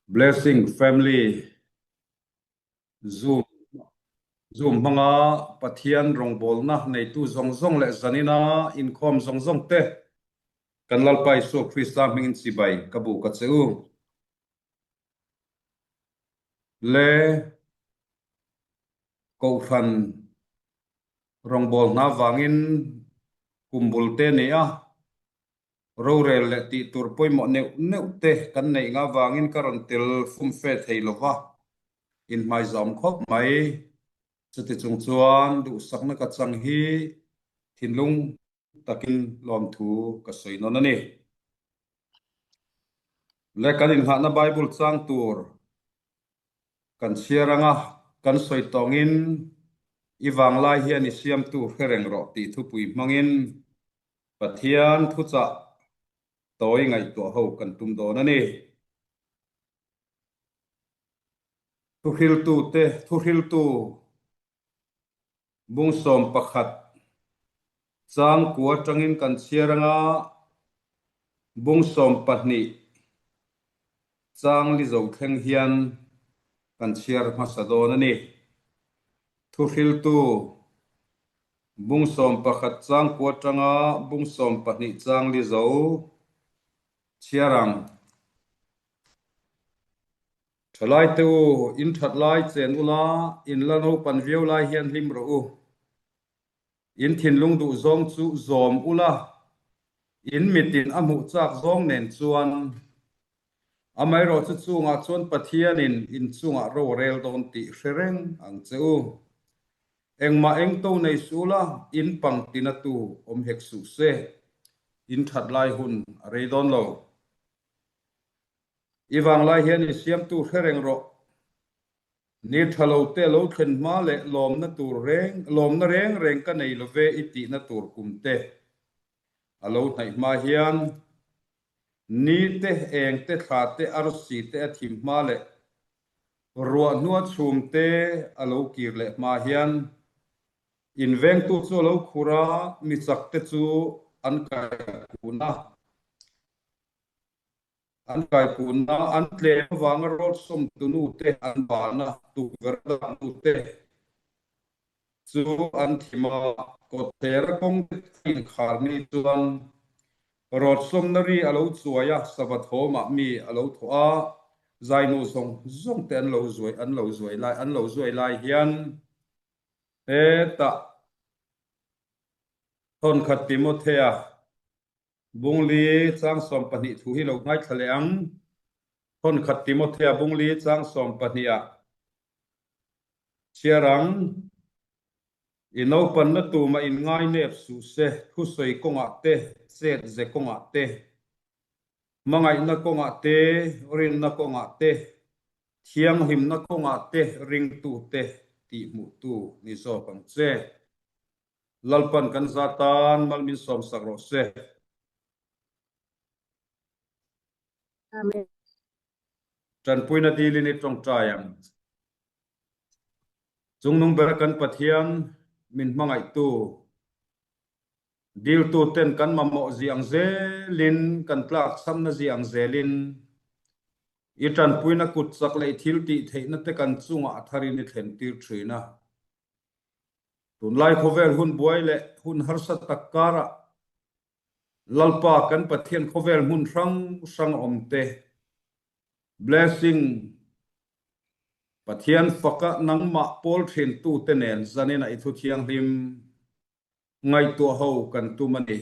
Blessing Family Zoom Zoom hmanga Pathian rawngbawlna neitu zawng zawng leh zanina inkhawm zawng zawng te kan Lalpa Isua Krista hmingin chibai ka buk a che u. Le Kohhran rawngbawlna vangin kum bul te nei a. Rorel leh tih tur pawimawh neuh neuh te kan neih nga vangin ka rawn tel fumfe thei lo va, inhmaizawm khawp mai. Chuti chung chuan duhsakna ka chang hi thinlung takin lawmthu ka sawi nawn a ni. Le kan inghahna Bible chang tur kan chhiar anga kan sawi tawngin i vanglai hian i siamtu hre reng rawh tih thupui hmangin Pathian thuchah tawi ngaihtuah ho kan tum dawn a ni. Thuhriltute thuhriltu bungsawm pakhat changkua atangin kan chhiar anga bungsawm pahnih chang li zo thleng hian kan chhiar hmasa dawn a ni. Thuhriltu Bungsawm pakhat changkua atanga bungsawm pahnih chang li zo chhiar ang. Thalai te u, in that lai chen ula, in la naupan viau lai hian hlim rawh u. In thinlung duh zawng chu zawm ula, in mitin a hmuh chak zawng nen chuan amaherawh chu chungah chuan Pathianin in chungah ro a rel dawn tih hre reng ang che u. Engmah engto nei suh ula, in pang tina tu awm hek suh se, in that lai hun a rei dawn lo. I vanglai hian i siamtu hre reng rawh. Ni tha lo te lo thlen hma leh lawmna tur reng, lawmna reng reng ka nei lo ve i tihna tur kum te a lo hnaih hma hian ni te, eng te, thla te, arsi te a thim hma leh Ruah hnua chhum te a lo kir leh hma hian invengtu chu a lo khur a, mi chak te chu an kaikun a. An kaikun a, an tlem avanga rawt sawmtu nu te an ban a, tukverh a dah nu te chu an thim a, kawtthler a kawng te a inkhar ni chuan rawt sawmna ri a lo chuai a, sava thawmah mi a lo thawh a, zainu zawng zawng te an lo zuai an lo zuai lai an lo zuai lai hian hetah thawnkhat Timothea Bungli chang 12 thu hi lo ngaithla leh ang. Thawnkhat Timothea Bungli chang 12 ah Chhiar ang, I naupanna tumah in ngai nep suh se, thusawi kawngah te, chet ze kawngah te, hmangaihna kawngah te, rinna kawngah te, thianghlimna kawngah te ringtute tihhmuhtu ni zawk ang che. Lalpan kan za tan mal min sawmsak rawh se. Amen. Tanpuina dilin i tawngtai ang. Chungnung bera kan Pathian min hmangaihtu, diltu ten kan mamawh zih ang zelin, kan tlakchhamna zih ang zelin, i tanpuina kut chak leh i thil tih theihna te kan chungah a tharin i thlen tir thin a. Tunlai khawvel hun buai leh hun harsa tak karah Lalpa kan Pathian khawvel hmun hrang hrang a awm te Blessing Pathian faka nangmah pawl thin tu te nen zanin a i thu thianghlim ngaihtuah ho kan tum a ni.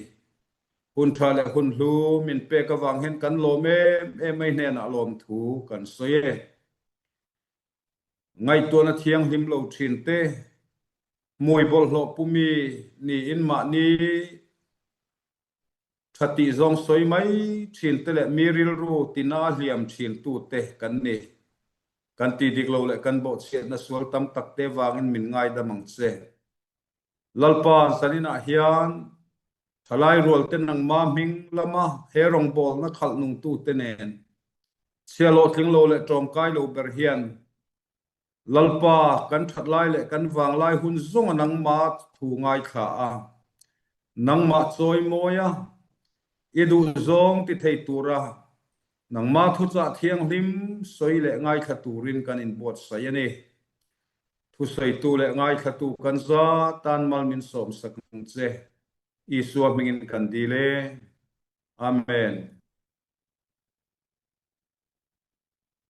Hun tha leh hun hlu min pek avang hian kan lawm em em mai hnenah lawmthu kan sawi e. Ngaihtuahna thianghlim lo thin te, hmui bawlhhlawh pumi niin mahni tha tih zawng sawi mai thin te leh mi rilru tina hliam thin tu te kan ni. Kan ti dik lo leh kan bawhchhiatna sual tam tak te vangin min ngaidam ang che. Lalpa zaninah hian thalai rualte nangma hming lama he rawngbawlna khalh nungtute nen chhia hlawhtling lo leh tawngkai lo ber hian Lalpa kan that lai leh kan vanglai hun zawnga nangma thu ngaithla a, nangmah chawi mawi a, i duhzawng ti thei tura. Nangmah thuchah thianghlim sawi leh ngaithla turin kan inbuatsaih a ni. Thusawitu leh ngaithlatu kan za tan mal min sawmsak ang che. Isua hmingin kan dil e. Amen.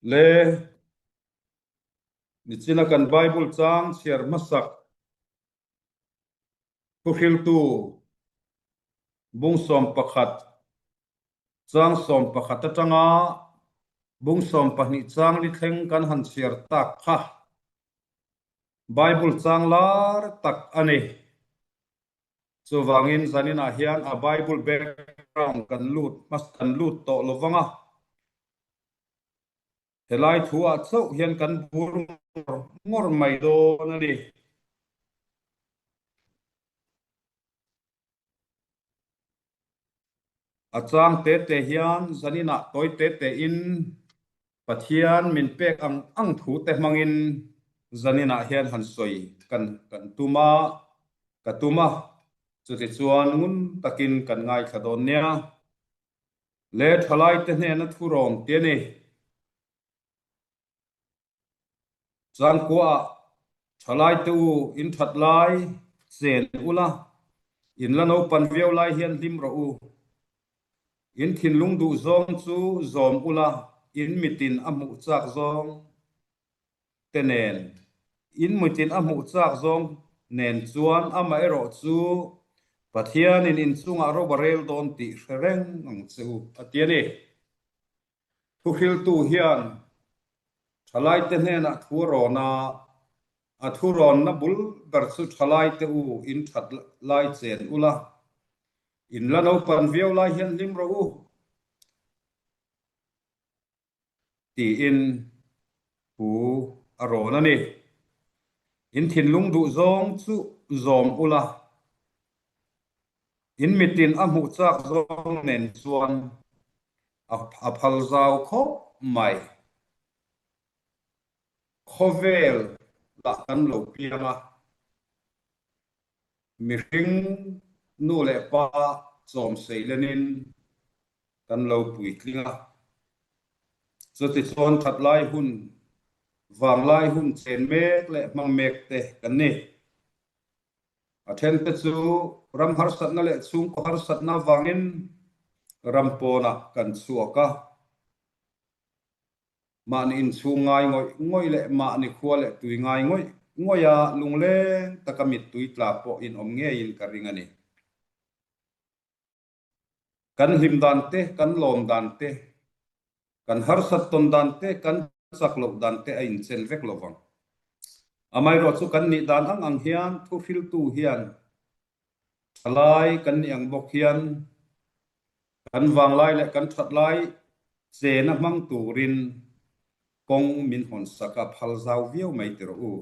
Le nichina kan Bible chang chhiar hmasak thuhriltu bung 11 chang 11 atanga bung 12 chang li thleng kan han chhiar tak kha Bible chang lar tak a ni. Chuvangin zaninah hian a Bible background kan lut kan lut tawh lo vang a. Helai thuah chauh hian kan bur ngawr ngawr mai dawn a ni. A chang te te hian zaninah tawi te te in Pathian min pek ang ang thu te hmangin zaninah hian han sawi kan kan tum a, ka tum a, chutichuan ngun takin kan ngaithla dawn nia. Le thalaite hnena thu rawn ti a ni. Changkuaah thalaite u in that lai chen ula, in la naupan viau lai hian hlim rawh u. In thinlung duh zawng chu zawm ula, in mitin a hmuh chak zawng te nen, in mitin a hmuh chak zawng nen chuan amaherawh chu Pathianin in chungah ro a rel dawn tih hre reng ang che u, a ti a ni. Thuhriltu hian thalaite hnenah thu a rawn a, a thu rawnna bul ber chu thalaite u in that lai chen ula, in la naupan viau lai hian hlim rawh u tiin thu a rawn a ni. In thinlung duh zawng chu zawm ula, in mitin a hmuh chak zawng nen chuan a phal zau khawp mai. Khawvel lah kan lo piang a, mihring nu leh pa chawm seilenin kan lo puitling a. Chutichuan that lai hun, vanglai hun chen mek leh hmang mek te kan ni. A thente chu ram harsatna leh chhungkaw harsatna avangin ram pawnah kan chhuak a. Mahni inchhung ngai ngawih ngawih leh mahni khua leh tui ngai ngawih ngawih a lungleng taka mittui tla pawh in awm ngeiin ka ring a ni. Kan hlim dan te, kan lawm dan te, kan harsat tawn dan te, kan chak loh dan te a inchen vek lo vang. Amaherawh chu kan nih dan ang ang hian thuhriltu hian thalai kan nih ang bawk hian kan vanglai leh kan thatlai chena hmang turin kawng min hawnsak a phal zau viau mai ti rawh u.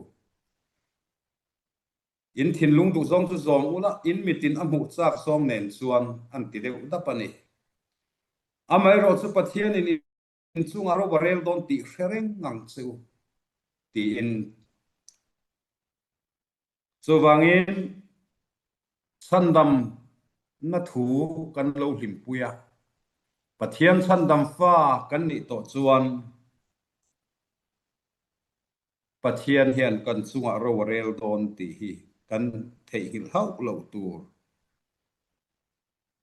In thinlung duh zawng chu zawng ula, in mitin a hmuh chak zawng nen chuan an ti deuh dap a ni. Amaherawh chu Pathianin in chungah ro a rel dawn tih hre reng ang che u, tiin. Chuvangin chhandamna thu kan lo hlimpui a, Pathian chhandam fa kan nih tawh chuan, Pathian hian kan chungah ro a rel dawn tih hi kan theihnghilh hauh loh tur,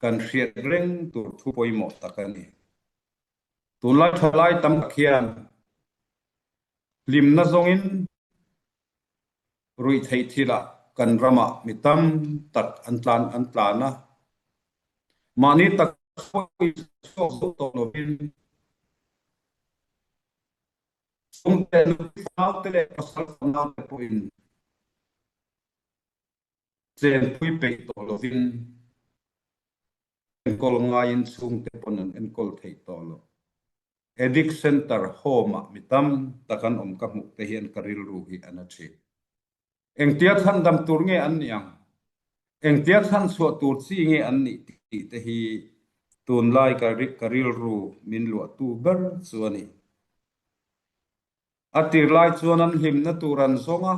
kan hriat reng tur thu pawimawh tak a ni. Tunlai thalai tam tak hian hlimna zawngin ruihtheih thilah kan ramah mi tam tak an tlan an tlan a, mahni tak pawh chhuak zo tawh lovin Chhungte nupi fate leh pasal fanaute pawhin chenpui peih tawh lovin enkawl ngaiin chhungte pawn an enkawl theih tawh lo. Addict Centre Home-ah mi tam tak an awm ka hmuh te hian ka rilru hi a na thin. Engtia chhandam tur nge an nih ang? Engtia chhanchhuah tur chi nge an nih tih te hi tunlai ka rilru min luahtu ber chu a ni. A tir lai chuan an hlimna tur an zawng a,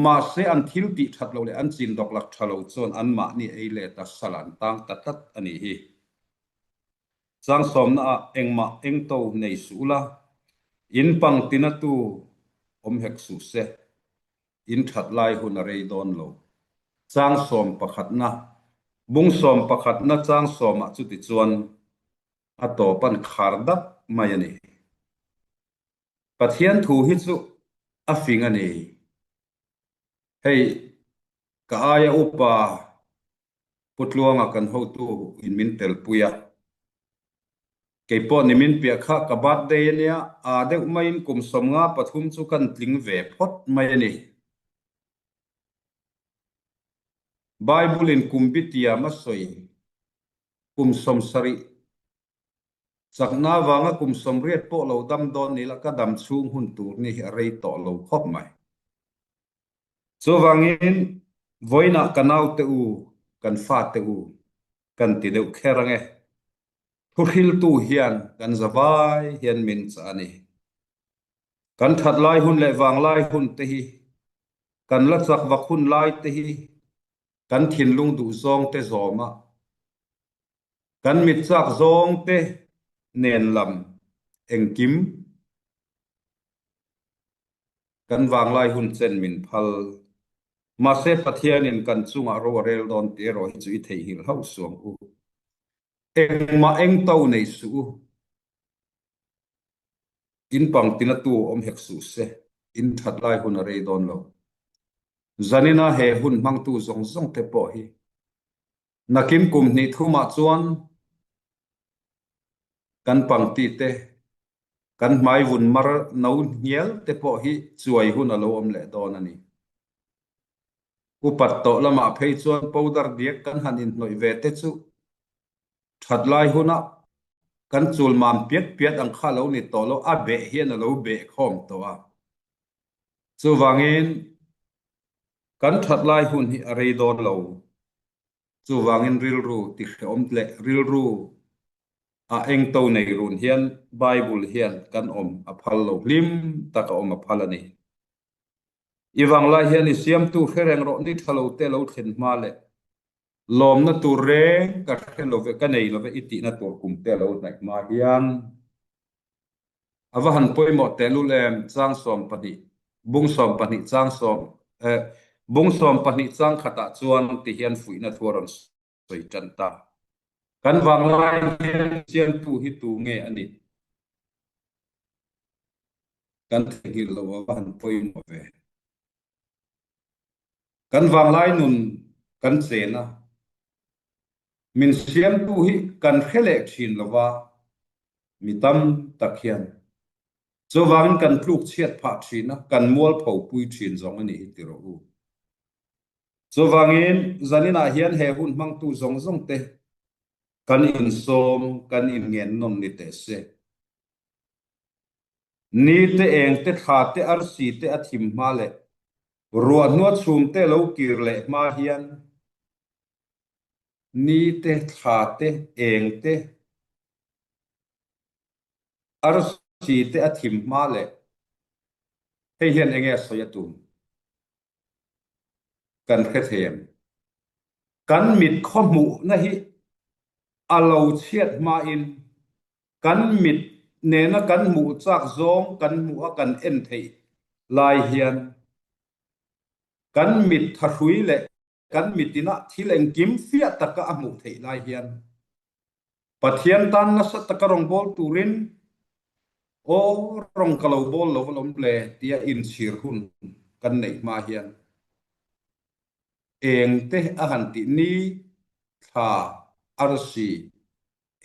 mahse an thil tih that lo leh an chin dawklak tha lo chuan anmahni ei let a sal an tang ta tlat a nih hi. Chang sawmnaah engmah engto nei suh ula, in pang tinatu awm hek suh se, in that lai hun a rei dawn lo. Chang 11na, bung 11na chang sawmah chuti chuan a tawp an khar dap mai a ni. Pathian thu hi chu a fing a ni. Hei, ka aia upa Pu Tluanga kan hotu in min telpui a. Kei pawh ni min piah kha ka birthday a nia, aa deuh maiin kum 53 chu kan tling ve phawt mai a ni. Bible in kum bi tiam a sawi kum 70 chakna avanga kum 80 pawh lo dam dawn ni la ka dam chhung hun tur ni hi a rei tawh lo khawp mai. Chuvangin vawiinah ka naute u, kan fate u kan ti deuh kher ang e. Thuhriltu hian kan zavai hian min chah a ni. Kan that lai hun leh vanglai hun te hi, kan la chak vak hun lai te hi kan thinlung duh zawng te zawm a, kan mit chak zawng te nen lam engkim Kan vanglai hun chen min phal. Mahse Pathianin kan chungah ro a rel dawn tih erawh hi chu i theihnghilh hauh suang u. Engmah engto nei suh u. In pangtina tu awm hek suh se, in that lai hun a rei dawn lo. Zanina he hun hmangtu zawng zawng te pawh hi nakin kum hnih thumah chuan Kan pangti te, kan hmai vun mar no hnial te pawh hi chuai hun a lo awm leh dawn a ni. Upat tawh lamah phei chuan powder diak kan han inhnawih ve te chu that lai huna kan chul mam piat piat ang kha lo ni tawh lo, a beh hian a lo beh khawm tawh a. Chuvangin kan that lai hun hi a rei dawn lo. Chuvangin rilru ti hrehawm leh rilru a engto nei run hian Bible hian kan awm a phal lo, hlim tak a awm a phal a ni. I vanglai hian i siamtu hre reng rawh ni tha lo te lo thlen hma leh lawmna tur reng ka hre lo ve, ka nei lo ve i tihna tur kum te lo hnaih hma hian A va han pawimawh tehlul em, chang 12, bung 12 chang sawm, eh, bung 12 chang khatah chuan ti hian fuihna thu a rawn sawi tan ta. Kan vanglai hian Siamtu hi tu nge a nih? Kan theihnghilh lo a va han pawimawh ve. Kan vanglai nun kan chen a, min Siamtu hi kan hre leh thin lo va, Mi tam tak hian chuvangin kan tluk chhiat phah thin a, kan mualpho pui thin zawng a nih hi ti rawh u. Chuvangin zaninah hian he hun hmangtu zawng zawng te kan insawm, kan inngen nawn ni teh se. Ni te, eng te, thla te, arsi te a thim hma leh ruahhnua chhum te lo kir leh hma hian ni te, thla te, eng te, Arsi te a thim hma leh hei hian enge a sawi a tum kan hre thei em? Kan mit khaw hmuhna hi a lo chhiat hmain kan mit nena kan hmuh chak zawng kan hmuh a kan en theih lai hian kan mit thahrui leh kan mitin ah thil engkim fiah taka a hmuh theih lai hian Pathian tan nasa taka rawngbâwl turin aw rawng ka lo bâwl lo alawm le tia inchhir hun kan neih hma hian eng te a han tih ni thla arsi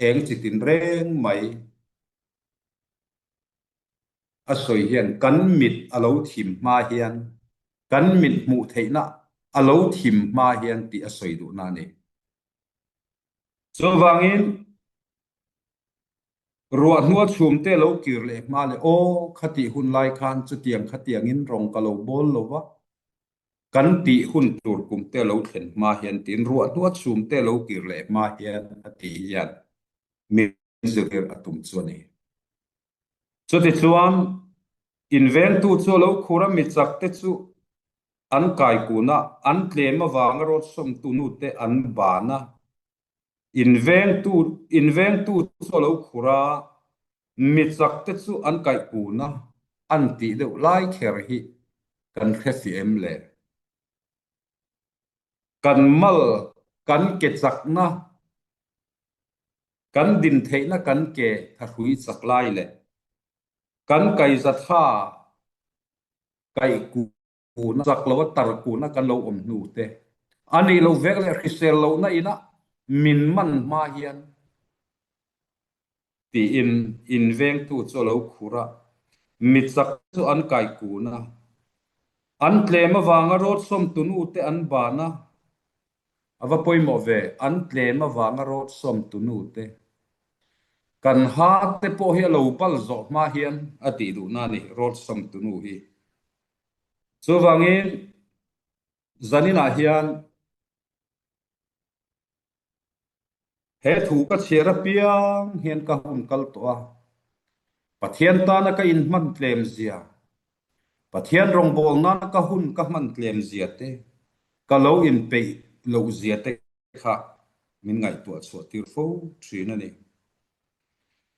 eng chitin reng mai A sawi hian kan mit a lo thim hma hian, kan mit hmuh theihna a lo thim hma hian tih a sawi duhna a ni. Chuvangin, ruah hnua chhumte lo kir leh hma leh aw khatih hun lai khan chutiang khatiangin rawng ka lo bawl lo va, kan tih hun tur kumte lo thlen hma hian tiin ruah hnua chhumte lo kir leh hma hian a tih hian min zirtir a tum chu a ni. Chutichuan, invengtu chu a lo khur a, mi chakte chu an kaikun a, an tlem avanga rawtsawmtu nute an ban a. Invengtu invengtu chu a lo khur a, mi chak te chu an kaih kun a, an tih deuh lai kher hi kan hre si em le? Kan mal, kan ke chakna, kan din theihna kan ke thahrui chak lai leh kan kaiza tha kaih kun chak lo a tar kun a kan lo awm hnu te a nih loh vek leh hrisel lohna inah min man hma hian tiin invengtu chu a lo khur a, mi chak chu an kai kun a, an tlem avanga rawtsawm tunu te an ban a, a va pawimawh ve, an tlem avanga rawtsawm tunu te kan ha te pawh hi a lo bal zawh hma hian a tih duhna a ni rawtsawm tunu hi. Chuvangin zaninah hian He thu ka chhiar apiang hian ka hun kal tawh a, Pathian tana ka inhman tlem zia, Pathian rawngbâwl nana ka hun ka hman tlem zia te, ka lo inpeih loh zia te kha min ngaihtuah chhuah tir fo thin a ni.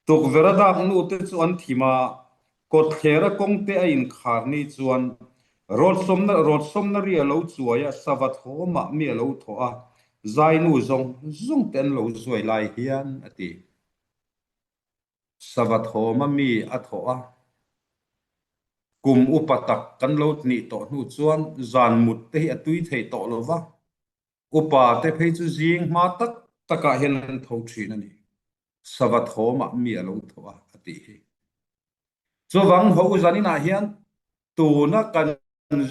Tukverh a dak nute chu an thim a, kawtthlera kawngte a inkhar ni chuan rawtsawmna rawtsawmna ri a lo chuai a, sava thawmah mi a lo thawh a, zainu zawng zawng te an lo zuai lai hian a ti. Sava thawma mi a thawh a, kum upa tak kan lo nih tawh hnu chuan zan mut te hi a tui thei tawh lo va, Upa te phei chu zing hma tak takah hian an tho thin a ni. Sava thawmah mi a lo tho a, a tih hi. Chuvang ho zaninah hian tuna kan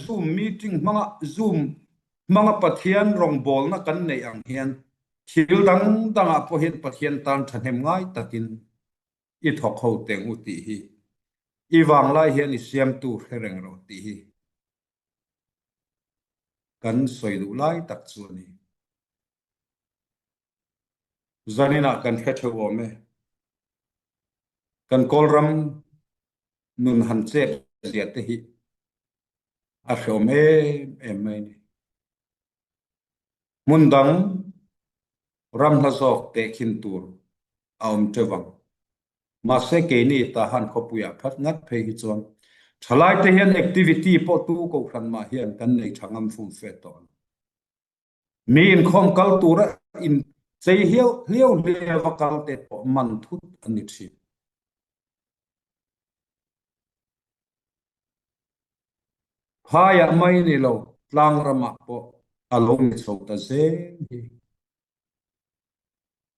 Zoom meeting hmanga Zoom hmanga Pathian rawngbawlna kan neih ang hian thil dang dangah pawh hian Pathian tan thahnem ngai takin i thawk ho teng u tih hi. I vanglai hian i siamtu hre reng rawh tih hi. Kan sawi duh lai tak chu a ni. Zaninah kan hre theuh awm e. Kan Kawlram nun han chep zia te hi a hreawm em em mai a ni. Hmun dang ram hla zawk tehkhin tur a awm teuh ang. Mahse keini Tahan khawpuiah phat ngat phei hi chuan thalaite hian activity pawh tu kohhran mah hian kan nei tha ngam fum fe tawh lo. Mi inkhawm kal tura in chei hliau hliau hliau va kal te pawh man thut an ni thin. Phaiah mai ni lo tlang ramah pawh a lo ni chho ta zel hi.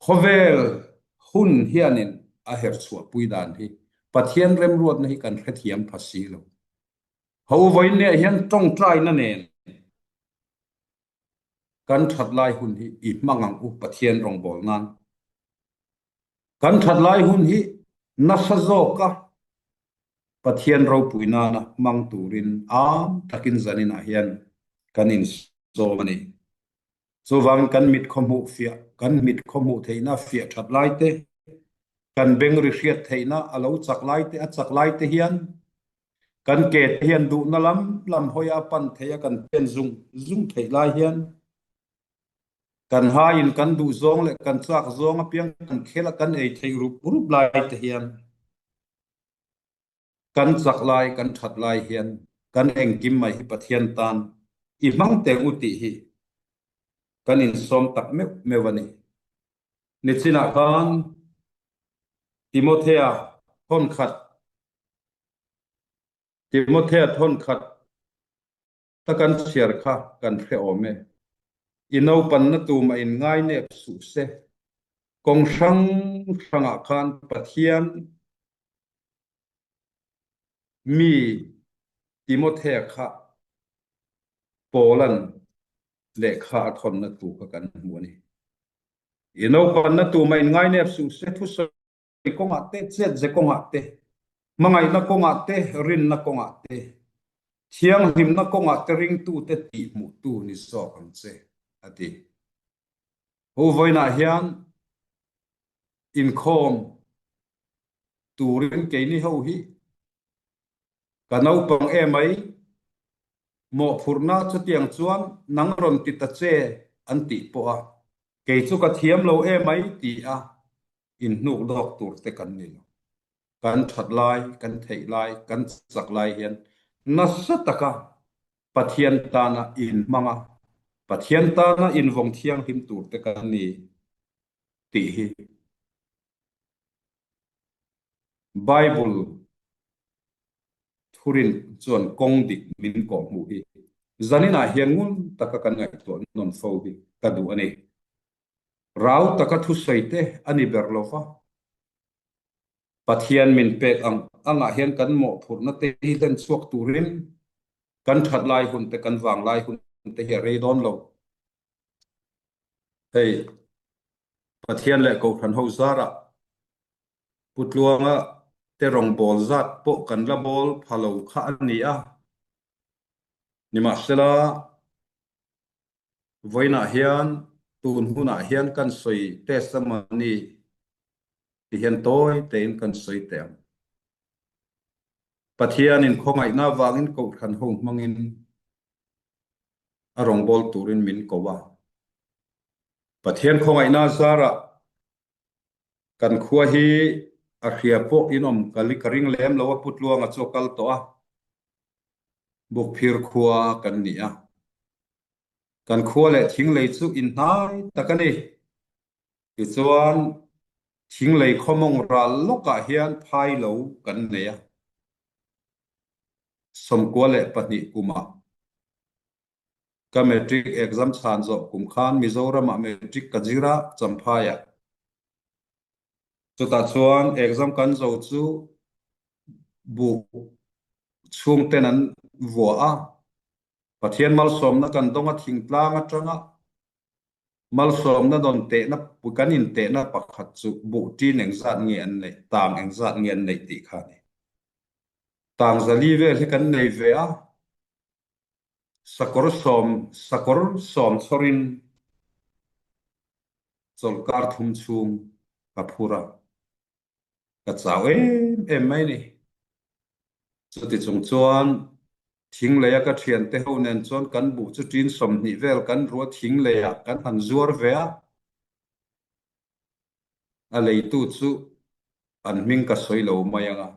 Khawvel hun hianin a herchhuahpui dan hi Pathian remruatna hi kan hrethiam pha si lo. Ho vawiinniah hian tawngtaina nen kan that lai hun hi i hmang ang u Pathian rawngbâwl nan. Kan that lai hun hi nasa zawka Pathian ropui nana hmang turin âwm takin zaninah hian kan insawm a ni. Chuvangin kan mit khawhmuh fiah, kan mit khawhmuh theihna fiah that lai te, kan beng ri hriat theihna a lo chak lai te, a chak lai te hian kan ke te hian duhna lam lam hawi a pan theih a, kan pen zung zung theih lai hian kan haiin kan duh zawng leh kan chak zawng apiang kan khel a, kan ei theih rup rup lai te hian Kan chak lai, kan that lai hian kan engkim mai hi Pathian tan i hmang teng u tih hi kan insawm tak meuh meuh a ni. Nichinah khan Timothea thawnkhat Timothea thawnkhat ta kan chhiar kha kan hre awm e. I naupanna tumah in ngai nep suh se. Kawng hrang hrangah khan Pathian mi Timothea kha Paula'n lehkha a thawnna thu kha kan hmu a ni. I naupanna tumah in ngai nep suh se, thusawi kawngah te, chetze kawngah te, hmangaihna kawngah te, rinna kawngah te, thianghlimna kawngah te ringtute tihhmuhtu ni zawk ang che, a ti. Hu vawiinah hian inkhawm turin keini ho hi ka naupang emai, mawhphurhna chutiang chuan nang rawn ti ta che an tih pawh a. Kei chu ka thiam lo emai ti a inhnuk dawk tur te kan ni lo. Kan that lai, kan theih lai, kan chak lai hian nasa taka Pathian tana inhmang a, Pathian tana invawng thianghlim tur te kan ni tih hi Bible thurin chuan kawng dik min kawhhmuh hi zaninah hian ngun taka kan ngaihtuah nawn fo hi ka duh a ni. Rau taka thusawi te a ni ber lo va, Pathian min pek ang angah hian kan mawhphurhna te hi hlen chhuak turin kan that lai hun te kan vang lai hun te hi a rei dawn lo. Hei Pathian leh Kohhran ho zarah Pu Tluanga te rawngbâwl zat pawh kan la bâwl pha lo kha a ni a. Nimahsela, vawiinah hian tun hunah hian kan sawi testimony ti hian tawi tein kan sawi teh ang. Pathianin khawngaihna avangin Kohhran ho hmangin a rawngbâwl turin min ko a. Pathian khawngaihna zarah Kan khua hi a hria pawh in awm ka ring lem lo a, Pu Tluanga chu a kal tawh a, Bukphir khua kan ni a. Kan khua leh thinglei chu inhnai tak a ni. Tichuan, thinglei khawmawng ral lawkah hian phai lo kan nei a, 92 kumah. Ka matric exam chhan zawh kum khan Mizoramah matric ka zir a, Champhaiah. Chutah chuan exam kan zo chu buk chhungten an vuah a, Pathian malsawmna kan dawng a thingtlang atanga malsawmna dawn tehna kan intehna pakhat chu buh ṭin engzat nge an neih, tang engzat nge an neih tih kha a ni. Tang zali vel hi kan nei ve a. Sakawr sawm sakawr sawm chhawrin chawlhkar thum chhung ka phur a, ka chau em em mai ni. Chuti chung chuan thing leia ka thiante ho nen chuan kan buh chu ṭin 20 vel kan rua thing leiah kan han zuar ve a, a leitu chu an hming ka sawi lo mai ang a.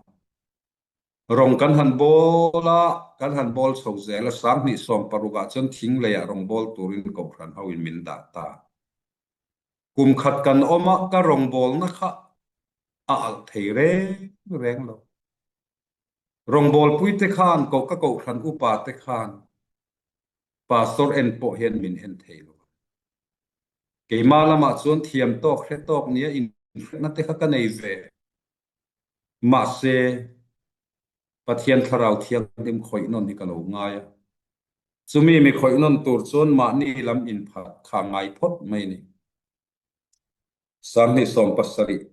Rawng kan han bawl a, kan han bawl chho zel a, 2016 ah chuan thing leiah rawng bawl turin Kohhran ho in min dah ta. Kum khat kan awm a, ka rawng bawlna kha a alh thei reng reng lo. Rawng bawlpui te khan, koh ka Kohhran upa te khan Pastor en pawh hian min en thei lo. Keimah lamah chuan thiam tawk hre tawk nia inhriatna te kha ka nei ve. Mahse, Pathian Thlarau Thianghlim khawih nawn hi ka lo ngai a. Chumi mi khawih nawn tur chuan mahni lam inphat kha ngai phawt mai a ni. 2017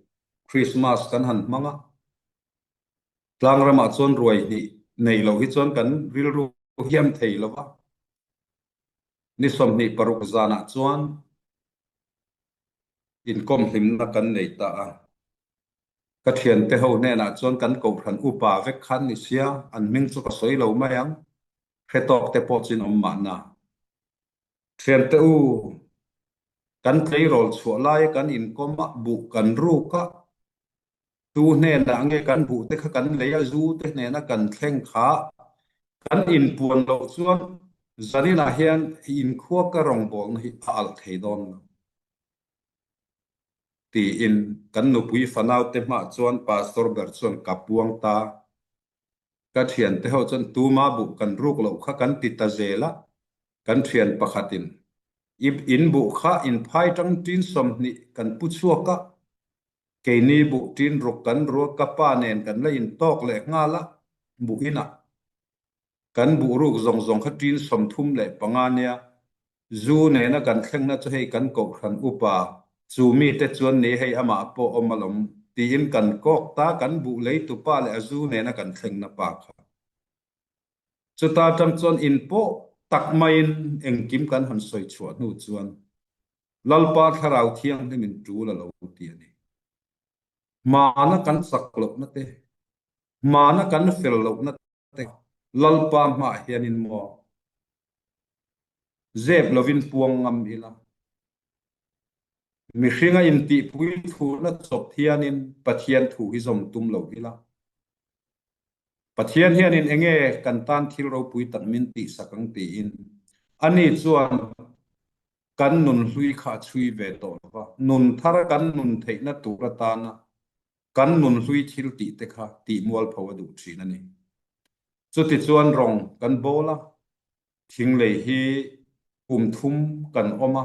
Christmas kan han hmang a, tlang ramah chuan ruai hnih nei lo hi chuan kan rilru hiam thei lo va. Ni 26 zanah chuan inkawm hlimna kan nei ta a. Ka thiante ho hnenah chuan kan kohhran upa vek khan ni sia, an hming chu ka sawi lo mai ang, hre tawk te pawh chin awm mahna. Thiante u, kan tleirawl chhuah laia kan inkawm a, buh kan ruk a, tu hnenah nge kan buh te kha kan lei a, zu te hnena kan thleng kha kan inpuan loh chuan zaninah hian inkhua ka rawngbawlna hi a alh thei dawn lo. Tiin kan nupui fanaute hmah chuan Pastor ber chuan ka puang ta. Ka thiante ho chuan tuma buh kan ruk loh kha kan ti ta zel a, kan thian pakhatin i in buh kha in phai tang tin 20 kan pu chhuak a, keini buh tin ruk kan ruak ka pa nen kan la intawk leh nghal a, buh inah Kan buh ruk zawng zawng kha ṭin 35 nia, zu nena kan thlengna chu hei kan kohhran upa chu mite chuan ni hei amah pawh awm alawm tiin kan kawk ta, kan buh leitupa leh a zu nena kan thlengna pa kha. Chuta ṭang chuan in pawh tak maiin engkim kan han sawi chhuah hnu chuan Lalpa Thlarau Thianghlimin ṭul a lo ti a ni. Hmana kan chak lohna te, hmana kan fel lohna te Lalpa hmaah hianin maw zep lovin puang ngam ila. Mihringa intihpui thuna chawp hianin Pathian thu hi zawm tum lo ila. Pathian hianin enge kan tan thil ropui tak min tihsak ang tiin ani chuan kan nun hlui kha a chhui ve tawh lo va, nun thar kan nun theihna tur atana kan nun hlui thil tih te kha tih mualpho a duh thin a ni. Chutichuan rawng kan bawl a, thinglei hi kum thum kan awm a,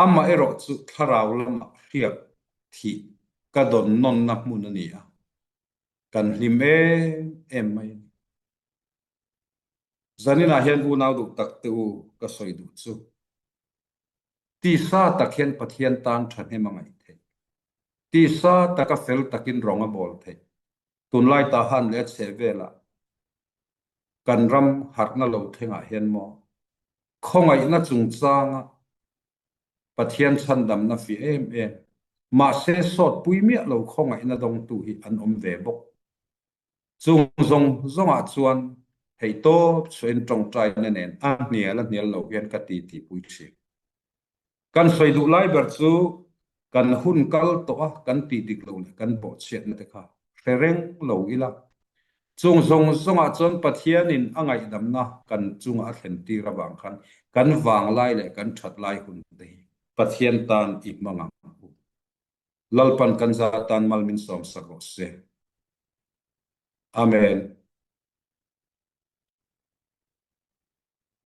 amah erawh chu thlarau lamah hriak thih ka dawn nawnna hmun a ni a, kan hlim em em mai a ni. Zaninah hian unau duh tak te u ka sawi duh chu. Tisa tak hian Pathian tan thahnem a ngaih theih. Tisa taka fel takin rawng a bawl theih. Tunlai tahan leh a chheh velah kan ram harhna lo thlengah hian maw khawngaihna chungchanga Pathian chhandamna fi em em, mahse sawtpui miah lo khawngaihna dawngtu hi an awm ve bawk. Chung zawng zawngah chuan theihtawp chhuahin tawngtaina nen a hnial a hnial lo hian ka ti tihpui thin. Kan sawi duh lai ber chu kan hun kal tawh a, kan tih dik lo leh kan bawhchhiatna te kha hre reng lo ila. Chung zawng zawngah chuan Pathianin a ngaihdamna kan chunga a thlen tir avang khan kan vanglai leh kan that lai hun te hi Pathian tan i hmang ang u. Lalpan kan za tan mal min sawmsak rawh se. Amen.